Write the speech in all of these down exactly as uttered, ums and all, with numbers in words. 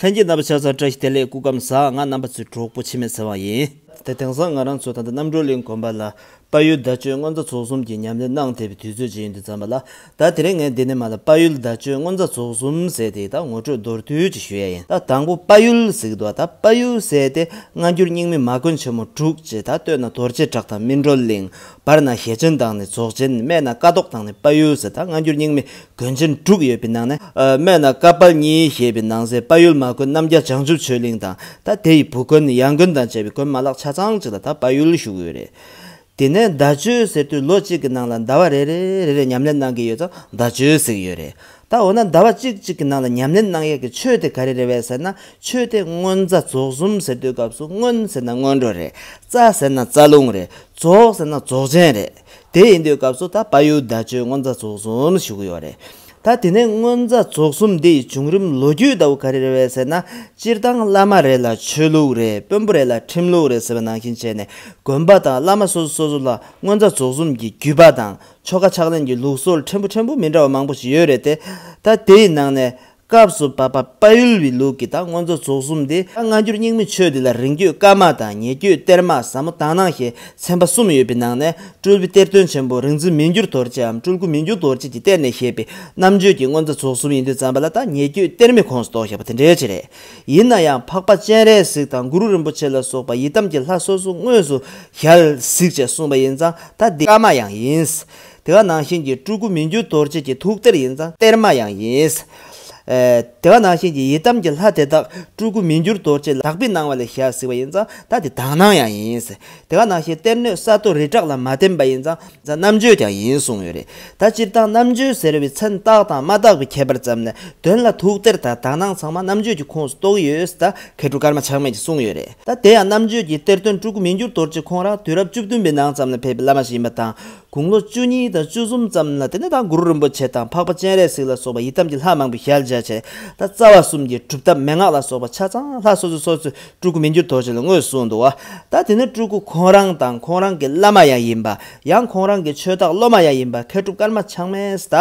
ལྷན་རྒྱས་རྣམ་པ་ཆ་ཚང་བཀྲ་ཤིས་བདེ་ལེགས། སྐུ་ཁམས་བཟང་། ང་རྣམ་པ་ཚོའི་གྲོགས་པོ་འཆི་མེད་ཚེ་དབང་ཡིན། དེ་དེང་སང་ང་རང་ཚོ་ད་ལྟ་རྣམ་གྲོལ་གླིང་དགོན་པ་ལ་དཔལ་ཡུལ་བརྡ་བརྗོད་མངོན་རྫ་རྫོགས་གསུམ་གྱི་ཉམས་ལེན་གནང་བསྡད་པའི་དུས་ཚོད་ཅིག་ཡིན་དུས་ཙམ་པ་ལ། ད་དེ་རིང་ངས་འདི་ནས་མར་ལ་དཔལ་ཡུལ་བརྡ་བརྗོད་མངོན་རྫ་རྫོགས་གསུམ་ཟེར་དེ་ད་ངོ་སྤྲོད་མདོར་བསྡུས་ཅིག་ཞུ་ཡ་ཡིན། ད་དང་པོ་དཔལ་ཡུལ་ཟེར་གྱི་འདུག་ད་དཔལ་ཡུལ་ཟེར་དེ་སྔ་འགྱུར་རྙིང་མའི་མ་དགོན་ཆེན་མོ་དྲུག་ཅེས། ད་སྟོད་ན་རྡོ་རྗེ་བྲག་དང་སྨིན་གྲོལ་གླིང་། བར་ན་ཞེ་ཆེན་དང་ནི་རྫོགས་ཆེན། སྨད་ན་ཀ་ཐོག་དང་ནི་དཔལ་ཡུལ་ཟེར། ད་སྔ་འགྱུར་རྙིང་མའི་དགོན་ཆེན་དྲུག་ཡོད་པའི་ནང་ནས། ཨ། སྨད་ན་ཀ་དཔལ་གཉིས་ཞེས་པའི་ནང་གསེས་དཔལ་ཡུལ་མ་དགོན་རྣམ་རྒྱལ་བྱང་ཆུབ་ཆོས་གླིང་དང་། ད་དེ་ཡི་བུ་དགོན་ཡང་དགོན་དང་བཅས་པའི་དགོན་མ་ལག་ཆ་ཚང་གཅིག་ལ་ད་དཔལ་ཡུལ་ཞུ་གི་ཡོད་རེད། དེ་ནས་བརྡ་བརྗོད་ཟེར་དུས་ལོ་གཅིག་གི་ནང་ལ་ཟླ་བ་རེ་རེ་རེ་རེ་ཉམས་ལེན་གནང་གི་ཡོད་ཙང་བརྡ་བརྗོད་ཟེར་གྱི་ཡོད་རེད། ད་འོ་ན་ཟླ་བ་གཅིག་གཅིག་གི་ནང་ལ་ཉམས་ལེན་གནང་ཡས་ཀྱི་ཆོས་དེ་ག་རེ་རེད་པས་ཟེར་ན། ཆོས་དེ་མངོན་རྫ་རྫོགས་གསུམ་ཟེར་དུས་སྐབས་སུ་མངོན་ཟེར་ན་སྔོན་འགྲོ་རེད། རྫ་ཟེར་ན་རྩ་རླུང་རེད། རྫོགས་ཟེར་ན་རྫོགས་ཆེན་རེད། དེ་ཡིན་དུས་སྐབས་སུ་ད་དཔལ་ཡུལ་བརྡ་བརྗོད་མངོན་རྫ་རྫོགས་གསུམ་ཞུ་གི་ཡོད་རེད། ད་དེ་ནས་མངོན་རྫ་རྫོགས་གསུམ་འདི་ཡི་བྱུང་རིམ་ལོ་རྒྱུས་ལྟ་བུ་ག་རེ་རེད་པས་ཟེར་ན། སྤྱིར་བཏང་བླ་མ་རེ་ལ་ཆོས་ལུགས་རེ། དཔོན་པོ་རེ་ལ་ཁྲིམས་ལུགས་རེ་ཟེར་བ་ནང་བཞིན་བྱས་ནས། དགོན་པ་དང་བླ་མ་སོ་སོ་སོ་སོ་ལ་མངོན་རྫ་རྫོགས་གསུམ་གྱི་བརྒྱུད་པ་དང་ཆོ་ག་ཕྱག་ལེན་གྱི་ལུགས་སྲོལ་ཕྲན་བུ་ཕྲན་བུ་མི་འདྲ་བ་མང་པོ་ཞིག་ཡོད་རེད་དེ། ད་དེའི་ནང་ནས་སྐབས་སུ་བབ་པ་དཔལ་ཡུལ་བའི་ལུགས་ཀྱི་ད་མངོན་རྫ་རྫོགས་གསུམ་འདི། ད་སྔ་འགྱུར་རྙིང་མའི་ཆོས་འདི་ལ་རིང་བརྒྱུད་བཀའ་མ་དང་ཉེ་བརྒྱུད་གཏེར་མ། ཟབ་མོ་དག་སྣང་ཞེས་ཚན་པ་གསུམ་ཡོད་པའི་ནང་ནས། སྤྲུལ་པའི་གཏེར་སྟོན་ཆེན་པོ་རིག་འཛིན་མི་འགྱུར་རྡོ་རྗེའམ་སྤྲུལ་སྐུ་མི་འགྱུར་རྡོ་རྗེ་གིས་གཏེར་ནས་བཞེས་པའི་རྣམ་བརྗོད་ཀྱི་མངོན་རྫ་རྫོགས་གསུམ་ཡིན་དུས་ཙམ་པ་ལ། ད་ཉེ་བརྒྱུད་གཏེར་མའི་ཁོངས་སུ་གཏོགས་བཞག་པ་དེ་འདྲའི་ཅིག་རེད། ཡིན་ན་ཡང་འཕགས་པ་སྤྱན་རས་གཟིགས་དང་གུ་རུ་རིན་པོ་ཆེ་ལ་སོགས་པ་ཡི་དམ་གྱི་ལྷ་སོ་སོ་དངོས་སུ་ཞལ་གཟིགས་ཅེས་གསུངས་པ་ཡིན་ཙང་། ད་འདི་བཀའ་མ་ཡང་ཡིན། དེ་ག་ནང་བཞིན་གྱི་སྤྲུལ་སྐུ་མི་འགྱུར་རྡོ་རྗེ་གི་ཐུགས་གཏེར་ཡིན་ཙང་གཏེར་མ་ཡང་ཡིན། ཨེ། དེ་ག་ནང་བཞིན་གྱི་ཡི་དམ་གྱི་ལྷ་དེ་དག་སྤྲུལ་སྐུ་མི་འགྱུར་རྡོ་རྗེ་ལ་དག་པའི་སྣང་བ་ལས་ཞལ་གཟིགས་པ་ཡིན་ཙང་། ད་དེ་དག་སྣང་ཡང་ཡིན། དེ་ག་ནང་བཞིན་གཏེར་སྣོད་ས་རྡོ་རི་བྲག་ལ་མ་བརྟེན་པ་ཡིན་ཙང་། རྣམ་བརྗོད་ཀྱང་ཡིན་གསུངས་ཡོད་རེད། ད་སྤྱིར་བཏང་རྣམ་བརྗོད་ཟེར་བའི་མཚན་བཏགས་དང་མ་བཏགས་པའི་ཁྱད་པར་ཙམ་ལས། དོན་ལ་ཐུགས་གཏེར་དང་དག་སྣང་ཚང་མ་རྣམ་བརྗོད་ཀྱི་ཁོངས་སུ་གཏོགས་ཀྱི་ཡོད། ད་མཁས་གྲུབ་ཀརྨ་ཆགས་མེད་ཀྱིས་གསུངས་ཡོད་རེད། ད་དེ་ཡང་རྣམ་བརྗོད་ཀྱི་གཏེར་སྟོན་སྤྲུལ་སྐུ་མི་འགྱུར་རྡོ་རྗེ་ཁོང་རང་དུས་རབས་བཅུ་བདུན་པའི་ནང་ཙམ་ལ་ཕེབས་པའི་བླ་མ་ཞིག་ཡིན་པ་དང་། དགུང་ལོ་བཅུ་གཉིས་དང་བཅུ་གསུམ་ཙམ་ལ། དེ་ནས་ད་གུ་རུ་རིན་པོ་ཆེ་དང་འཕགས་པ་སྤྱན་རས་གཟིགས་ལ་སོགས་པ་ཡི་དམ་གྱི་ལྷ་མང་པོས་ཞལ་མཇལ་བྱས། ད་རྩ་བ་གསུམ་གྱི་སྒྲུབ་ཐབས་མན་ངག་ལ་སོགས་པ་ཆ་ཚང་ལྷ་སོ་སོ་སོ་སོའི་སྤྲུལ་སྐུ་མི་འགྱུར་རྡོ་རྗེ་ལ་དངོས་སུ་གསུངས་འདུག་བ། ད་དེ་ནས་སྤྲུལ་སྐུ་ཁོང་རང་དང་ཁོང་རང་གི་བླ་མ་ཡང་ཡིན་པ། ཡང་ཁོང་རང་གི་ཆོས་བདག་སློབ་མ་ཡང་ཡིན་པ་མཁས་གྲུབ་ཀརྨ་ཆགས་མེད། ད་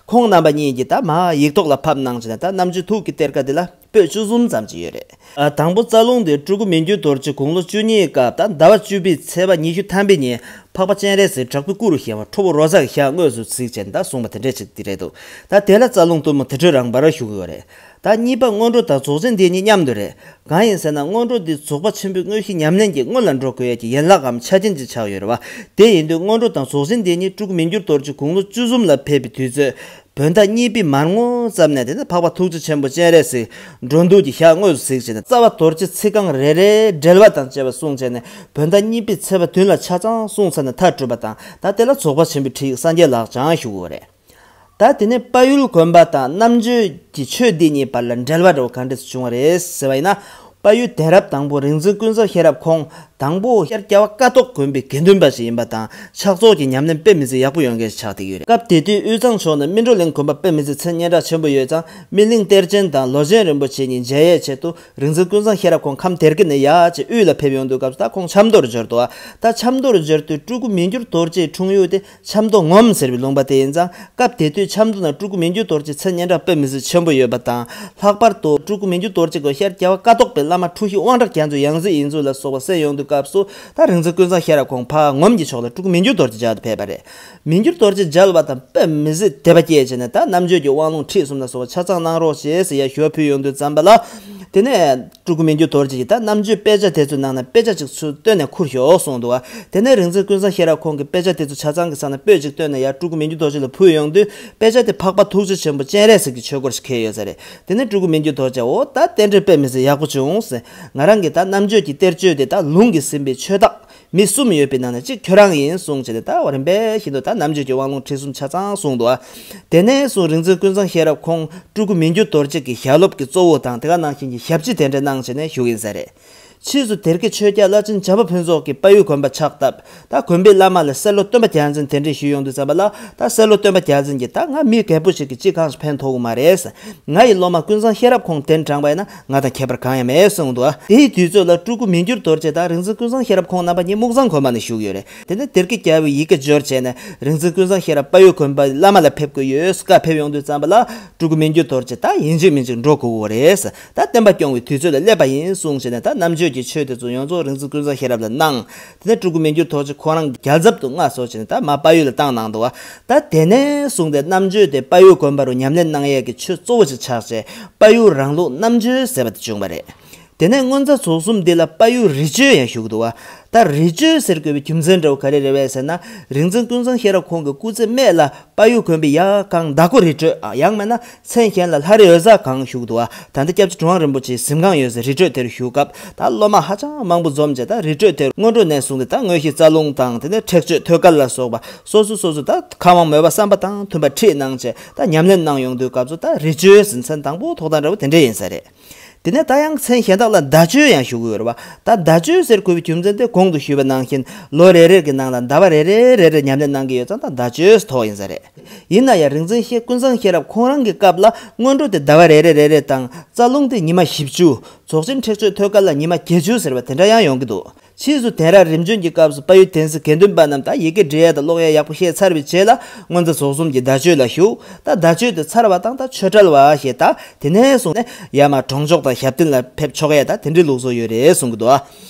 ཁོང་རྣམ་པ་གཉིས་ཀྱིས་ད་མར་ཡིག་ཐོག་ལ་ཕབ་གནང་བྱས་ནས། ད་རྣམ་བརྗོད་ཐུགས་ཀྱི་གཏེར་ཁ་འདི་ལ་པོད་བཅུ་གསུམ་ཙམ་ཅིག་ཡོད་རེད། ཨ། དང་པོ་རྩ་རླུང་དེ་སྤྲུལ་སྐུ་མི་འགྱུར་རྡོ་རྗེ་དགུང་ལོ་བཅུ་གཉིས་སྐབས། ད་ཟླ་བ་བཅུ་པའི་ཚེས་པ་ཉི་ཤུ་ཐམ་པའི་ཉིན་འཕགས་པ་སྤྱན་རས་གཟིགས་བྲག་ཕུག་སྐུ་རུ་བཞེངས་པ་ཁྲོ་བོ་རོ་བཟང་གི་ཞལ་དངོས་སུ་གཟིགས་བྱས་ནས་ད་གསུངས་པ་དེ་འདྲ་ཅིག་དེ་རེད་འདུག་ད་དེ་ལ་རྩ་རླུང་གཏུམ་མོ་དེ་འཕྲོས་རང་འབར་ཞུ་གི་ཡོད་རེད། ད་གཉིས་པ་སྔོན་འགྲོ་དང་རྫོགས་ཆེན་འདི་གཉིས་མཉམ་དུ་རེད། གང་ཡིན་ཟེར་ན། སྔོན་འགྲོ་འདི་རྫོགས་པ་ཆེན་པོའི་དངོས་གཞི་ཉམས་ལེན་གྱི་སྔོན་ལ་འགྲོ་དགོས་ཡས་ཀྱི་ཡན་ལག་གམ་ཆ་རྐྱེན་ཅིག་ཆགས་ཡོད་རེད་བ། དེ་ཡིན་དུས་སྔོན་འགྲོ་དང་རྫོགས་ཆེན་འདི་གཉིས་སྤྲུལ་སྐུ་མི་འགྱུར་རྡོ་རྗེ་དགུང་ལོ་བཅུ་གསུམ་ལ་ཕེབས་པའི་དུས་ཚོད། བོད་ཟླ་གཉིས་པའི་མར་ངོ་ཙམ་ནས། དེ་ནས་འཕགས་པ་ཐུགས་རྗེ་ཆེན་པོ་སྤྱན་རས་གཟིགས་འགྲོ་འདུག་གི་ཞལ་དངོས་སུ་གཟིགས་བྱས་ནས། རྩ་བ་རྡོ་རྗེ་ཚིག་རྐང་རེ་རེའི་འགྲེལ་པ་དང་བཅས་པ་གསུངས་བྱས་ནས། བོད་ཟླ་གཉིས་པའི་ཚེས་པ་བདུན་ལ་ཆ་ཚང་གསུངས་ཚར་ནས་མཐའ་གྲུབ་པ་དང་། ད་དེ་ལ་རྫོགས་པ་ཆེན་པོའི་ཁྲིད་ཡིག་སངས་རྒྱས་ལག་བཅངས་ཞུ་དགོས་རེད། ད་དེ་ནས་དཔལ་ཡུལ་དགོན་པ་དང་རྣམ་བརྗོད་ཀྱི་ཆོས་འདི་གཉིས་བར་ལ་འབྲེལ་བ་འདྲ་བོ་ག་འདྲས་བྱུང་བ་རེད་ཟེར་བ་ཡིན་ན། དཔལ་ཡུལ་གདན་རབས་དང་པོ་རིག་འཛིན་ཀུན་བཟང་ཤེས་རབ་ཁོང་དང་པོ་ཤར་རྒྱལ་བ་ཀ་ཐོག་དགོན་པའི་དགེ་འདུན་པ་ཞིག་ཡིན་པ་དང་། ཕྱག་རྫོགས་ཀྱི་ཉམས་ལེན་དཔེ་མི་སྲིད་ཡག་པོ་ཡོད་མཁན་ཞིག་ཆགས་བསྡད་ཡོད་རེད། སྐབས་དེ་དུས་དབུས་གཙང་ཕྱོགས་ན་སྨིན་གྲོལ་གླིང་དགོན་པ་དཔེ་མི་སྲིད་མཚན་སྙན་གྲགས་ཆེན་པོ་ཡོད་ཙང་། སྨིན་གླིང་གཏེར་ཆེན་དང་ལོ་ཆེན་རིན་པོ་ཆེ་གཉིས་མཇལ་ཡས་ཆེད་དུ། རིག་འཛིན་ཀུན་བཟང་ཤེས་རབ་ཁོང་ཁམས་དེར་ཀི་ནས་ཡར་ཅིག་དབུས་ལ་ཕེབས་ཡོང་དུས་སྐབས་སུ། ད་ཁོང་ཆབ་མདོ་རུ་འབྱོར་འདུག་ད་ཆབ་མདོ་རུ་འབྱོར་དུས་སྤྲུལ་སྐུ་མི་འགྱུར་རྡོ་རྗེའི་འཁྲུངས་ཡུལ་དེ་ཆབ་མདོ་ངོམ་ཟེར་བའི་ལུང་པ་དེ་ཡིན་ཙང་། སྐབས་དེ་དུས་ཆབ་མདོ་ན་སྤྲུལ་སྐུ་མི་འགྱུར་རྡོ་རྗེ་མཚན་སྙན་གྲགས་དཔེ་མི་སྲིད་ཆེན་པོ་ཡོད་པ་དང་། ལྷག་པར་དུ་སྤྲུལ་སྐུ་མི་འགྱུར་རྡོ་རྗེ་ཁོང་ཤར་རྒྱལ་བ་ཀ་ཐོག་པའི་བླ་མ་འཁྲུལ་ཞིག་དབང་དྲག་རྒྱ་མཚོའི་ཡང་སྲིད་ཡིན་ཚུལ་ལ་སོགས་པ་གསན་ཡོང་དུས་སྐབས་སུ། ད་རིག་འཛིན་ཀུན་བཟང་ཤེས་རབ་ཁོང་ཕར་ངོམ་གྱི་ཕྱོགས་ལ་སྤྲུལ་སྐུ་མི་འགྱུར་རྡོ་རྗེ་མཇལ་དུ་ཕེབས་པ་རེད། མི་འགྱུར་རྡོ་རྗེ་མཇལ་བ་དང་དཔེ་མི་སྲིད་དད་པ་སྐྱེས་བྱས་ནས། ད་རྣམ་བརྗོད་ཀྱི་དབང་ལུང་ཁྲིད་གསུམ་ལ་སོགས་པ་ཆ་ཚང་གནང་རོགས་ཞེས་ཟེར་ཡ་ཞུ་བ་ཕུལ་ཡོང་དུས་ཙམ་པ་ལ། དེ་ནས་སྤྲུལ་སྐུ་མི་འགྱུར་རྡོ་རྗེ་གིས་ད་རྣམ་བརྗོད་དཔེ་ཆ་དེ་ཚོའི་ནང་ནས་དཔེ་ཆ་གཅིག་ཚུར་བཏོན་ནས་ཁུར་ཤོག་གསུངས་འདུག་བ། དེ་ནས་རིག་འཛིན་ཀུན་བཟང་ཤེས་རབ་ཁོང་གིས་དཔེ་ཆ་དེ་ཚོ་ཆ་ཚང་གི་ས་ནས་པོད་གཅིག་བཏོན་ནས་ཡར་སྤྲུལ་སྐུ་མི་འགྱུར་རྡོ་རྗེ་ལ་ཕུལ་ཡོང་དུས། དཔེ་ཆ་དེ་འཕགས་པ་ཐུགས་རྗེ་ཆེན་པོ་སྤྱན་རས་གཟིགས་ཀྱི་ཆོས་སྐོར་ཞིག་འཁོད་ཡོད་ས་རེད། དེ་ནས་སྤྲུལ་སྐུ་མི་འགྱུར་རྡོ་རྗེས། འོ་ད་རྟེན་འབྲེལ་དཔེ་མི་སྲིད་ཡག་པོ་བྱུང་ཟེར། ང་རང་གིས་ད་རྣམ་དཔྱོད་ཀྱི་གཏེར་ཆོས་དེ་ད་ལུང་གིས་ཟིན་པའི་ཆོས་བདག་མི་གསུམ་ཡོད་པའི་ནང་ནས་གཅིག་ཁྱོད་རང་ཡིན་གསུངས་བྱས་ནས། ད་རིམ་པས་བཞིན་དུ་ད་རྣམ་དཔྱོད་ཀྱི་དབང་ལུང་ཁྲིད་གསུམ་ཆ་ཚང་གསུངས་འདུག་ཨ། དེ་ནས་བཟུང་རིག་འཛིན་ཀུན་བཟང་ཤེས་རབ་ཁོང་སྤྲུལ་སྐུ་མི་འགྱུར་རྡོ་རྗེ་གི་ཞལ་སློབ་ཀྱི་གཙོ་བོ་དང་། དེ་ག་ནང་བཞིན་གྱི་ཞབས་ཕྱི་དེ་འདྲ་གནང་བྱས་ནས་བཞུགས་ཡིན་ས་རེད། ཕྱིས་སུ་སྡེ་དགེ་ཆོས་རྒྱལ་བླ་ཆེན་བྱམས་པ་ཕུན་ཚོགས་ཀྱིས་དཔལ་ཡུལ་དགོན་པ་ཕྱག་བཏབ། ད་དགོན་པའི་བླ་མ་ལ་སེར་ལོ་སྟོན་པ་རྒྱལ་མཚན་གདན་འདྲེན་ཞུས་ཡོང་དུས་ཙམ་པ་ལ། ད་སེར་ལོ་སྟོན་པ་རྒྱལ་མཚན་གྱིས། ད་ང་མི་རྒད་པོ་ཞིག་གིས་ཅི་གང་ཞིག་ཕན་ཐོགས་ཀྱི་མ་རེད། ང་ཡི་སློབ་མ་ཀུན་བཟང་ཤེས་རབ་ཁོང་གདན་དྲངས་པ་ཡིན་ན་ང་དང་ཁྱད་པར་གང་ཡང་མེད་གསུངས་འདུག། དེའི་དུས་ཚོད་ལ་སྤྲུལ་སྐུ་མི་འགྱུར་རྡོ་རྗེ་དང་རིག་འཛིན་ཀུན་བཟང་ཤེས་རབ་ཁོང་རྣམ་པ་གཉིས་མུག་ཚང་དགོན་པ་ནས་བཞུགས་ཡོད་རེད། དེ་ནས་སྡེ་དགེ་རྒྱལ་པོས་ཡི་གེ་འབྱོར་བྱས་ནས། རིག་འཛིན་ཀུན་བཟང་ཤེས་རབ་དཔལ་ཡུལ་དགོན་པའི་བླ་མ་ལ་ཕེབས་དགོས་ཡོད། བཀའ་ཕེབས་ཡོང་དུས་ཙམ་པ་ལ། སྤྲུལ་སྐུ་མི་འགྱུར་རྡོ་རྗེ་ད་ཡིན་གཅིག་མིན་གཅིག་འགྲོ་དགོས་ཀྱི་རེད། ད་བསྟན་པ་སྐྱོང་བའི་དུས་ཚོད་ལ་སླེབས་པ་ཡིན་གསུངས་བྱས་ནས། ད་རྣམ་དཔྱོད་ཀྱི་ཆོས་དེ་ཚོ་ཡོངས་རྫོགས་རིག་འཛིན་ཀུན་བཟང་ཤེས་རབ་ལ་གནང་། དེ་ནས་སྤྲུལ་སྐུ་མི་འགྱུར་རྡོ་རྗེ་ཁོ་རང་རྒྱལ་ཚབ་ཏུ་མངའ་གསོལ་བྱས་ནས། ད་མར་དཔལ་ཡུལ་ལ་བཏང་གནང་འདུག་བ། ད་དེ་ནས་བཟུང་སྟེ་རྣམ་དཔྱོད་དེ་དཔལ་ཡུལ་དགོན་པ་རུ་ཉམས་ལེན་གནང་ཡས་ཀྱི་ཆོས་གཙོ་བོ་ཞིག་ཆགས་བྱས། དཔལ་ཡུལ་རང་ལུགས་རྣམ་དཔྱོད་ཟེར་བ་དེ་བྱུང་བ་རེད། དེ་ནས་སྔོན་རྩ་རྫོགས་གསུམ་འདི་ལ་དཔལ་ཡུལ་རི་ཆོས་ཡང་ཞུ་གི་འདུག་བ། ད་རི་ཆོས་ཟེར་དགོས་པའི་རྒྱུ་མཚན་འདྲ་བོ་ག་རེ་རེད་པས་ཟེར་ན། རིག་འཛིན་ཀུན་བཟང་ཤེས་རབ་ཁོང་གི་སྐུ་ཚེ་སྨད་ལ་དཔལ་ཡུལ་དགོན་པའི་ཡ་གང་མདའ་ཁོ་རི་ཁྲོད། ཨ། ཡང་མིན་ན་མཚན་གཞན་ལ་ལྷ་རི་འོད་གསལ་སྒང་བཞུགས་འདུག་བ། ད་ལྟ་སྐྱབས་རྗེ་གྲུབ་དབང་རིན་པོ་ཆེའི་གཟིམ་ཁང་ཡོད་སའི་རི་ཁྲོད་དེར་བཞུགས་སྐབས། ད་སློབ་མ་ཧ་ཅང་མང་པོ་འཛོམས་བྱས། ད་རི་ཁྲོད་དེར་སྔོན་འགྲོ་ནས་བཟུང་སྟེ། ད་དངོས་གཞི་རྩ་རླུང་དང་། དེ་ནས་ཁྲེགས་ཆོད་ཐོད་རྒལ་ལ་སོགས་པ་སོ་སོ་སོ་སོ་ད་ཁམས་དབང་མོས་པ་བསམ་པ་དང་མཐུན་པ་ཁྲིད་གནང་བྱས། ད་ཉམས་ལེན་གནང་ཡོང་དུས་སྐབས་སུ། ད་རི་ཆོས་ཟེར་མཚན་དང་པོ་ཐོགས་སྟངས་འདྲ་བོ་དེ་འདྲ་ཡིན་ས་རེད། དེ་ནས་ད་ཡང་མཚན་གཞན་དག་ལ་མདའ་ཆོས་ཡང་ཞུ་གི་ཡོད་རེད་བ། ད་མདའ་ཆོས་ཟེར་དགོས་པའི་རྒྱུ་མཚན་དེ་གོང་དུ་ཞུས་པ་ནང་བཞིན། ལོ་རེ་རེ་གི་ནང་ལ་ཟླ་བ་རེ་རེ་རེ་རེ་ཉམས་ལེན་གནང་གི་ཡོད་ཙང་། ད་མདའ་ཆོས་ཐོགས་ཡིན་ས་རེད། ཡིན་ན་ཡང་རིག་འཛིན་ཤེས་ཀུན་བཟང་ཤེས་རབ་ཁོང་རང་གི་སྐབས་ལ་སྔོན་འགྲོ་དེ་ཟླ་བ་རེ་རེ་རེ་རེ་དང་། རྩ་རླུང་དེ་ཉི་མ་བཞི་བཅུ། རྫོགས་ཆེན་ཁྲེགས་ཆོད་ཐོད་རྒལ་ལ་ཉི་མ་བརྒྱད་ཅུ་ཟེར་བ་དེ་འདྲ་ཡང་ཡོང་གི་འདུག། ཕྱིས་སུ་དེང་རབས་རིམ་བྱོན་གྱི་སྐབས་སུ་དཔལ་ཡུལ་གདན་སའི་དགེ་འདུན་པ་རྣམས་ད་ཡི་གེ་འབྲི་ཡ་དང་ཀློག་ཡ་ཡག་པོ་ཤེས་ཚར་བའི་རྗེས་ལ། སྔོན་རྩ་རྫོགས་གསུམ་གྱི་མདའ་ཆོས་ལ་ཞུགས། ད་མདའ་ཆོས་དེ་ཚར་བ་དང་། ད་ཆོས་གྲྭ་བ་ཞེས། ད་དེ་ནས་བཟུང་ནས་ཡར་མར་གྲོང་ཆོག་དང་ཞབས་བརྟན་ལ་ཕེབས་ཆོག་ཡ། ད་དེ་འདྲའི་ལུགས་སྲོལ་ཡོད་རེད་གསུང་གི་འདུག།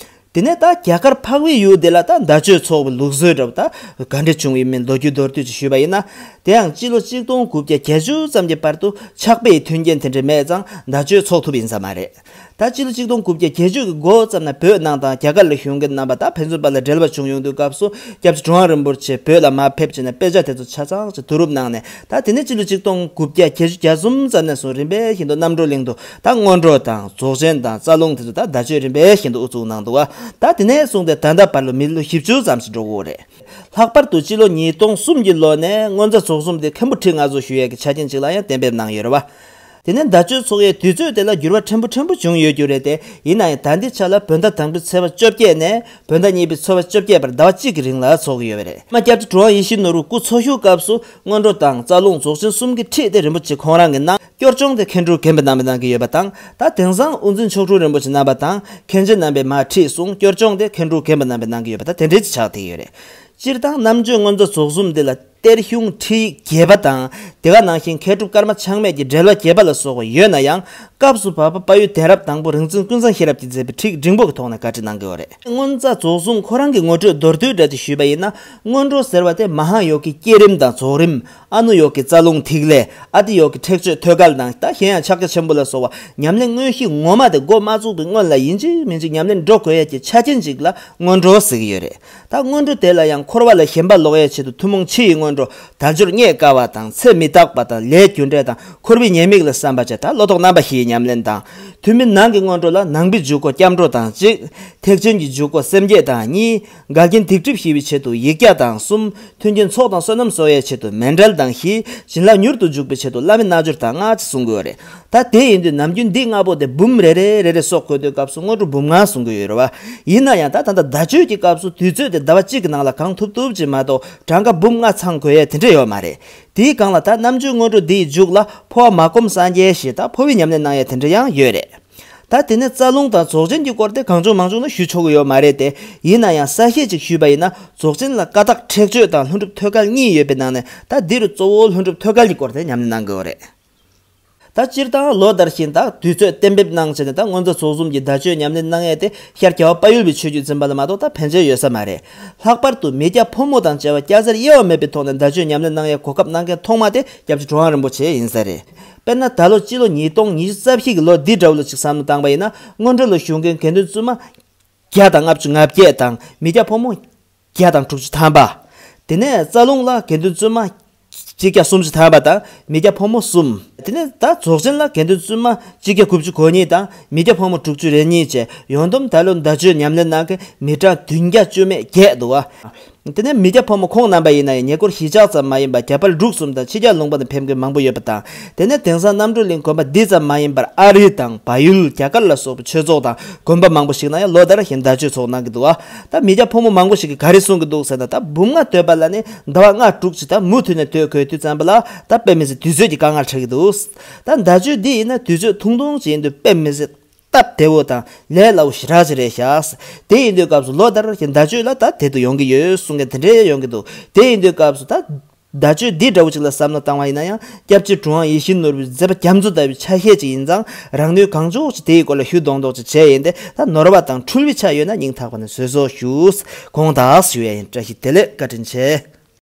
དེ་ནས་ད་རྒྱ་གར་འཕགས་པའི་ཡུལ་དེ་ལ་ད་མདའ་ཆོས་ཚོགས་པའི་ལུགས་སྲོལ་འདྲ་བོ་ད་ག་འདྲ་བྱུང་བ་ཡིན་མིན་ལོ་རྒྱུས་མདོར་བསྡུས་ཅིག་ཞུས་པ་ཡིན་ན། དེའང་སྤྱི་ལོ་གཅིག་སྟོང་དགུ་བརྒྱ་བརྒྱད་ཅུ་ཙམ་གྱི་བར་དུ་ཕྱག་དཔེའི་མཐུན་རྐྱེན་དེ་འདྲ་མེད་ཙང་མདའ་ཆོས་ཚོགས་ཐུབ་ཡིན་ས་མ་རེད། ད་སྤྱི་ལོ་གཅིག་སྟོང་དགུ་བརྒྱ་བརྒྱད་ཅུ་གི་འགོ་ཙམ་ནས་བོད་ནང་དང་རྒྱ་གར་ལ་བཞུགས་མཁན་རྣམ་པ་དང་ཕན་ཚུན་བར་ལ་འབྲེལ་བ་བྱུང་ཡོང་དུས་སྐབས་སུ། སྐྱབས་རྗེ་གྲུབ་དབང་རིན་པོ་ཆེ་བོད་ལ་མར་ཕེབས་བྱས་ནས་དཔེ་ཆ་དེ་ཚོ་ཆ་ཚང་ཅིག་བསྡུ་རུབ་གནང་ནས། ད་དེ་ནས་སྤྱི་ལོ་གཅིག་སྟོང་དགུ་བརྒྱ་བརྒྱད་ཅུ་གྱ་གསུམ་ཙམ་ནས་བཟུང་རིམ་པས་བཞིན་དུ་རྣམ་གྲོལ་གླིང་དུ་ད་སྔོན་འགྲོ་དང་རྫོགས་ཆེན་དང་རྩ་རླུང་དེ་ཚོ་ད་མདའ་ཆོས་རིམ་པས་བཞིན་དུ་དབུ་བཙུགས་གནང་འདུག་བ། ད་དེ་ནས་བཟུང་སྟེ་ད་ལྟ་བར་ལ་མི་ལོ་བཞི་བཅུ་ཙམ་ཞིག་འགྲོ་གི་ཡོད་རེད། ལྷག་པར་དུ་སྤྱི་ལོ་ཉིས་སྟོང་གསུམ་གྱི་ལོ་ནས་སྔོན་རྩ་རྫོགས་གསུམ་དེ་མཁན་པོ་ཁྲི་མངའ་གསོལ་ཞུ་ཡས་ཀྱི་ཆ་རྐྱེན་ཅིག་ལ་ཡང་གཏན་འབེབས་གནང་ཡོད་རེད་བ། དེ་ནས་མདའ་ཆོས་ཚོགས་ཡས་དུས་ཚོད་དེ་ལ་འགྱུར་བ་ཕྲན་བུ་ཕྲན་བུ་བྱུང་ཡོད་རྒྱུ་རེད་དེ། ཡིན་ན་ཡང་ད་ལྟའི་ཆ་ལ་བོད་ཟླ་དང་པོའི་ཚེས་པ་བཅོ་བརྒྱད་ནས་བོད་ཟླ་གཉིས་པའི་ཚེས་པ་བཅོ་བརྒྱད་བར་ཟླ་བ་གཅིག་གི་རིང་ལ་ཚོགས་ཀྱི་ཡོད་པ་རེད། སྔོན་མ་སྐྱབས་རྗེ་གྲུབ་དབང་ཡིད་བཞིན་ནོར་བུའི་སྐུ་འཚོ་བཞུགས་སྐབས་སུ་སྔོན་འགྲོ་དང་རྩ་རླུང་རྫོགས་ཆེན་གསུམ་གྱི་ཁྲིད་དེ་རིན་པོ་ཆེ་ཁོང་རང་གིས་གནང་། སྐྱོར་སྦྱོང་དེ་མཁན་སྤྲུལ་རྒན་པ་རྣམ་པས་གནང་གི་ཡོད་པ་དང་། ད་དེང་སང་དབུ་འཛིན་མཆོག་སྤྲུལ་རིན་པོ་ཆེ་རྣམ་པ་དང་མཁན་ཆེན་རྣམ་པས་མར་ཁྲིད་གསུངས། སྐྱོར་སྦྱོང་དེ་མཁན་སྤྲུལ་རྒན་པ་རྣམ་པས་གནང་གི་ཡོད་པ། ད་དེ་འདྲའི་ཆགས་བསྡད་ཡོད་རེད། སྤྱིར་བཏང་རྣམ་དཔྱོད་སྔོན་རྩ་རྫོགས་གསུམ་འདི་ལ་གཏེར་གཞུང་ཁྲིད་ཡིག་རྒྱས་པ་དང་། དེ་ག་ནང་བཞིན་མཁས་གྲུབ་ཀརྨ་ཆགས་མེད་ཀྱི་འགྲེལ་པ་རྒྱས་པ་ལ་སོགས་པ་ཡོད་ན་ཡང་། སྐབས་སུ་བབས་པ་དཔལ་ཡུལ་གདན་རབས་དང་པོ་རིག་འཛིན་ཀུན་བཟང་ཤེས་རབ་ཀྱིས་མཛད་པའི་ཁྲིད་འབྲིང་པོ་གི་ཐོག་ནས་བཀའ་ཁྲིད་གནང་གི་ཡོད་རེད། སྔོན་རྩ་རྫོགས་གསུམ་ཁོ་རང་གི་ངོ་སྤྲོད་མདོར་བསྡུས་འདྲ་ཅིག་ཞུས་པ་ཡིན་ན། སྔོན་འགྲོ་ཟེར་བ་དེ་མ་ཧཱ་ཡོ་གའི་བསྐྱེད་རིམ་དང་རྫོགས་རིམ། ཨ་ནུ་ཡོ་གའི་རྩ་རླུང་ཐིག་ལེ། ཨ་ཏི་ཡོ་གའི་ཁྲེགས་ཆོད་ཐོད་རྒལ་དང་། ད་གཞན་ཡང་ཕྱག་རྒྱ་ཆེན་པོ་ལ་སོགས་པ་ཉམས་ལེན་དངོས་གཞི་ངོ་མ་དེ་འགོ་མ་བཙུགས་པའི་སྔོན་ལ་ཡིན་གཅིག་མིན་གཅིག་ཉམས་ལེན་འགྲོ་དགོས་ཡ་གི་ཆ་རྐྱེན་ཅིག་ལ་སྔོན་འགྲོ་ཟེར་གྱི་ཡོད་རེད། ད་སྔོན་འགྲོ་དེ་ལ་ཡང་འཁོར་བ་ལས་ཞེན་པ་ལོག་ཡའི་ཆེད་དུ་ཐུན་མོང་ཕྱི་ཡི་སྔོན་འགྲོ། དལ་འབྱོར་རྙེད་དཀའ་བ་དང་ཚེ་མི་རྟག་པ་དང་ལས་རྒྱུ་འབྲས་དང་འཁོར་བའི་ཉེས་དམིགས་ལ་བསམ་པ་བྱས། ད་བློ་ལྡོག་རྣམ་པ་བཞིའི་ཉམས་ལེན་དང་། ཐུན་མིན་ནང་གི་སྔོན་འགྲོ་ལ་ནང་པའི་འཇུག་སྒོ་སྐྱབས་འགྲོ་དང་གཅིག། ཐེག་ཆེན་གྱི་འཇུག་སྒོ་སེམས་བསྐྱེད་དང་གཉིས། འགལ་རྐྱེན་སྡིག་སྒྲིབ་ཞི་བའི་ཆེད་དུ་ཡིག་བརྒྱ་དང་གསུམ། མཐུན་རྐྱེན་ཚོགས་དང་བསོད་ནམས་གསོག་ཡའི་ཆེད་དུ་མཎྜལ་དང་བཞི། བྱིན་རླབས་མྱུར་དུ་འཇུག་པའི་ཆེད་དུ་བླ་མའི་རྣལ་འབྱོར་དང་ལྔ་བཅས་གསུང་གི་ཡོད་རེད། ད་དེ་ཡིན་དུས་ནམ་རྒྱུན་འདི་ལྔ་པོ་དེ་འབུམ་རེ་རེ་རེ་རེ་སོགས་འཁོད་དུས་སྐབས་སུ་སྔོན་འགྲོ་འབུམ་ལྔ་གསུང་གི་ཡོད་རེད་བ། ཡིན་ན་ཡང་ད་ད་ལྟ་མདའ་ཆོས་ཀྱི་སྐབས་སུ་དུས་ཚོད་དེ་ཟླ་བ་གཅིག་གི་ནང་ལ་གང་ཐུབ་ཐུབ་ཅིག་མ་གཏོགས་གྲངས་ཀ་འབུམ་ལྔ་ཚང་དགོས་ཡས་དེ་འདྲ་ཡོད་མ་རེད། དེའི་སྒང་ལ་ད་རྣམ་དཔྱོད་སྔོན་འགྲོ་འདིའི་མཇུག་ལ་འཕོ་བ་མ་སྒོམ་སངས་རྒྱས་ཞེས་ད་འཕོ་བའི་ཉམས་ལེན་གནང་ཡས་དེ་འདྲ་ཡང་ཡོད་རེད། ད་དེ་ནས་རྩ་རླུང་དང་རྫོགས་ཆེན་གྱི་སྐོར་དེ་གང་བྱུང་མང་བྱུང་ན་ཞུ་ཆོག་གི་ཡོད་མ་རེད་དེ། ཡིན་ན་ཡང་གསལ་བཤད་ཅིག་ཞུས་པ་ཡིན་ན། རྫོགས་ཆེན་ལ་ཀ་དག་ཁྲེགས་ཆོད་དང་ལྷུན་གྲུབ་ཐོད་རྒལ་གཉིས་ཡོད་པའི་ནང་ནས། ད་འདིར་གཙོ་བོ་ལྷུན་གྲུབ་ཐོད་རྒལ་གྱི་སྐོར་དེ་ཉམས་ལེན་གནང་དགོས་པ་རེད། ད་སྤྱིར་བཏང་ལོ་ལྟར་བཞིན་ད་དུས་ཚོད་གཏན་འབེབས་གནང་བྱས་ནས། ད་སྔོན་རྩ་རྫོགས་གསུམ་གྱི་མདའ་ཆོས་ཉམས་ལེན་གནང་ཡས་དེ་ཤར་རྒྱལ་བ་དཔལ་ཡུལ་པའི་ཆོས་བརྒྱུད་འཛིན་པ་ལ་མ་གཏོགས་ད་ཕན་ཆད་ཡོད་ས་མ་རེད། ལྷག་པར་དུ་མི་སྐྱ་ཕོ་མོ་དང་བཅས་པ་སྐྱ་སེར་དབྱེ་བ་མེད་པའི་ཐོག་ནས་མདའ་ཆོས་ཉམས་ལེན་གནང་ཡས་གོ་སྐབས་གནང་མཁན་ཐོག་མ་དེ་སྐྱབས་རྗེ་གྲུབ་དབང་རིན་པོ་ཆེ་ཡིན་ས་རེད། དཔེར་ན་ད་ལོ་སྤྱི་ལོ་ཉིས་སྟོང་ཉི་ཤུ་རྩ་བཞི་གི་ལོ་འདི་འདྲ་བོ་ལ་ཅིག་བསམ་བློ་བཏང་པ་ཡིན་ན། སྔོན་འགྲོ་ལ་བཞུགས་མཁན་དགེ་འདུན་བཙུན་མ་བརྒྱ་དང་ལྔ་བཅུ་ང་བརྒྱད་དང་། མི་སྐྱ་ཕོ་མོ་བརྒྱ་དང་དྲུག་ཅུ་ཐམ་པ། དེ་ནས་རྩ་རླུང་ལ་དགེ་འདུན་བཙུན་མ་གཅིག་བརྒྱ་སུམ་ཅུ་ཐམ་པ་དང་མི་སྐྱ་ཕོ་མོ་གསུམ། དེ་ནས་ད་རྫོགས་ཆེན་ལ་དགེ་འདུན་བཙུན་མ་གཅིག་བརྒྱ་དགུ་བཅུ་གོ་གཉིས་དང་མི་སྐྱ་ཕོ་མོ་དྲུག་ཅུ་རེ་གཉིས་བཅས། ཡོངས་བསྡོམས་ད་ལོ་མདའ་ཆོས་ཉམས་ལེན་གནང་མཁན་མི་གྲངས་བདུན་བརྒྱ་བཅུ་མེད་བརྒྱད་འདུག་བ། དེ་ནས་མི་སྐྱ་ཕོ་མོ་ཁོང་རྣམ་པ་ཡིན་ན་ཡང་ཉེ་འཁོར་གཞིས་ཆགས་ཙམ་མ་ཡིན་པར་རྒྱ་བལ་འབྲུག་གསུམ་དང་ཕྱི་རྒྱལ་ལུང་པ་ནས་ཕེབས་མཁན་མང་པོ་ཡོད་པ་དང་། དེ་ནས་དེང་སང་རྣམ་གྲོལ་གླིང་དགོན་པ་འདི་ཙམ་མ་ཡིན་པར་ཨ་རི་དང་བལ་ཡུལ། རྒྱ་གར་ལ་སོགས་པའི་ཆོས་ཚོགས་དང་དགོན་པ་མང་པོ་ཞིག་ན་ཡང་ལོ་ལྟར་བཞིན་ཟླ་མཆོད་ཚོགས་གནང་གི་འདུག་བ། ད་མི་སྐྱ་ཕོ་མོ་མང་པོ་ཞིག་གིས་ག་རེ་གསུང་གི་འདུག་ཟེར་ན། ད་འབུམ་ལྔ་བསྟོད་པ་ལ་ནི་ཟླ་བ་ལྔ་དྲུག་ཅིག་ད་མུ་མཐུད་ནས་བསྟོད་དགོས་དུས་ཙམ་པ་ལ། ད་དཔེ་མི་སྲིད་དུས་ཚོད་ཀྱི་དཀའ་ངལ་འཕྲད་ཀྱི་འདུག་ད་ཟླ་མཆོད་འདི་ཡིན་ན་དུས་ཚོད་ཐུང་ཐུང་ཅིག་ཡིན་དུས་དཔེ་མི་སྲིད་སྟབས་བདེ་བོ་དང་ལས་སླ་བོ་ཞེ་དྲག་ཅིག་རེད་ཤག་དེ་ཡིན་དུས་སྐབས་སུ་ལོ་ལྟར་གྱི་ཟླ་མཆོད་ལ་ད་དེ་དུ་ཡོང་གི་ཡོད་གསུང་མཁན་དེ་འདྲའི་ཡོང་གི་འདུག་དེ་ཡིན་དུས་སྐབས་སུ་ད་ཟླ་མཆོད་འདི་འདྲ་བོ་ཅིག་ལ་བསམ་བློ་བཏང་བ་ཡིན་ན་ཡང་། སྐྱབས་རྗེ་གྲུབ་དབང་ཡིད་བཞིན་ནོར་བུའི་མཛད་པ་རྒྱ་མཚོ་ལྟ་བུའི་ཆ་ཤས་ཅིག་ཡིན་ཙང་། རང་ནུས་གང་ལྕོགས་ཅིག་དེའི་སྐོར་ལ་ཞུ་གདོང་གདོང་ཅིག་བྱས་ཡིན་ཏེ། ད་ནོར་བ་དང་འཁྲུལ་བའི་ཆ་ཡོད་ན་སྙིང་ཐག་པ་ནས་བཟོད་གསོལ་ཞུ། དགོངས་དག་ཞུ་ཡ་ཡིན། བཀྲ་ཤིས་བདེ་ལེགས། བཀའ་དྲིན་ཆེ།